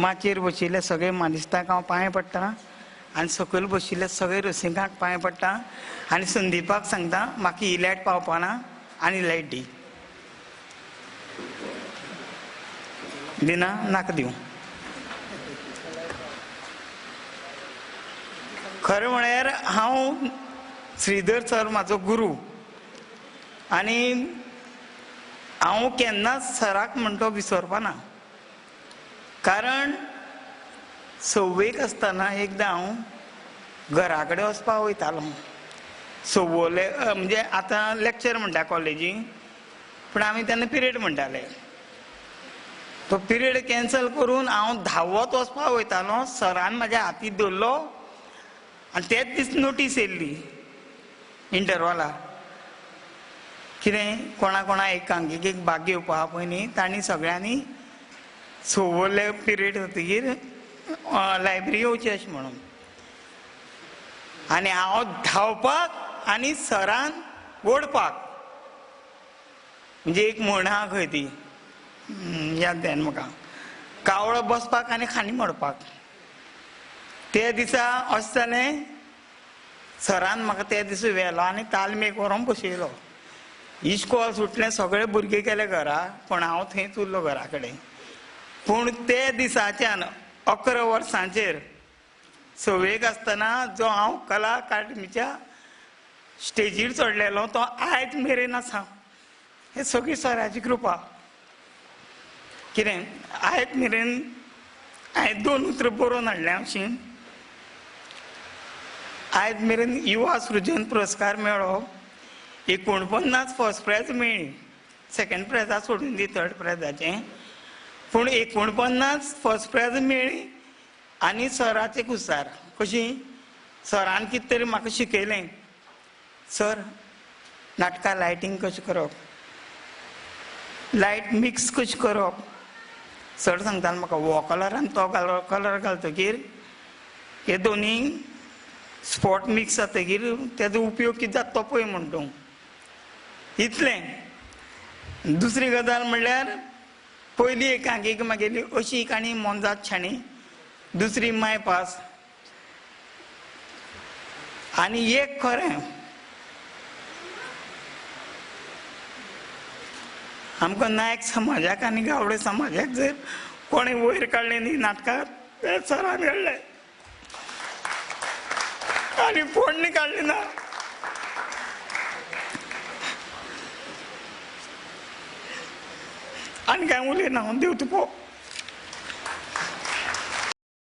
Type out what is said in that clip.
माचयेर बशिल्ले सगळे मानिस्तांक हांव पांय पडटा आनी सकयल बशिल्ले सगळे रसिकांक पांय पडटा आनी संदीपाक सांगता म्हाका ही लायट पावपाना आनी लायट दी. दिना नाका दिवं. खरें म्हळ्यार हांव श्रीधर सर म्हाजो गुरू आनी हांव केन्नाच सराक म्हणटो विसरपाना. कारण सव्वेक आसतना एकदां हांव घरा कडेन वचपाक वयतालो. सव्वले म्हणजे आतां लेक्चर म्हणटा कॉलेजीन, पूण आमी तेन्ना पिरियड म्हणटाले. तो पिरियड कॅन्सल करून हांव धांवत वचपाक वयतालो. सरान म्हाज्या हातीक धरलो आनी तेच दीस नोटीस येयल्ली इंटरवाला कितें कोणा कोणा एकांकिकेक भाग घेवपा पळय न्ही तांणी सगळ्यांनी सव्वले पिरियड जातकीर लायब्ररी येवची अशें म्हणून. आनी हांव धांवपाक आनी सरान ओडपाक, म्हणजे एक म्हण आहा खंय ती याद जायना म्हाका, कावळो बसपाक आनी खांडी मोडपाक. ते दिसा अशें जालें, सरान म्हाका ते दिसा व्हेलो आनी तालमेक व्हरोन बसयलो. इश्कोल सुटलें, सगळे भुरगे गेले घरा, पूण हांव थंयच उरलो घरा कडेन. पूण ते दिसाच्यान 11 वर्सांचेर सवेक आसतना जो हांव कला अकादमीच्या स्टेजीर चडलेलो तो आयज मेरेन आसा. हे सगळी सराची कृपा. कितें आयज मेरेन हांवें 2 उतरां बरोवन हाडल्या अशीं. आयज मेरेन युवा सृजन पुरस्कार मेळ्ळो, 49 फर्स्ट प्रायज मेळ्ळी, सेकंड प्रायजा सोडून दी थर्ड प्रायजाचें, पूण 49 फर्स्ट प्रायज मेळ्ळी. आनी सराचे कुसार कशी सरान कितें तरी म्हाका शिकयलें. सर नाटकां लायटींग कशें करप, लायट मिक्स कशें करप, सर सांगतालो म्हाका हो कलर आनी तो कलर घालतकीर हे दोनी स्पॉट मिक्स जातकीर तेजो उपयोग कितें जाता तो पळय म्हण तूं. इतलें. दुसरी गजाल म्हणल्यार पयली एकांकीक म्हागेली अशी काणी मोनजात शाणी, दुसरी मायपास. आनी एक खरें आमकां नायक समाजाक आनी गावडे समाजाक जर कोणें वयर काडलें न्ही नाटकाक ते सरान काडलें आनी कोण्णी काडलें ना. आनी कांय उलयना हांव. देव तुपो.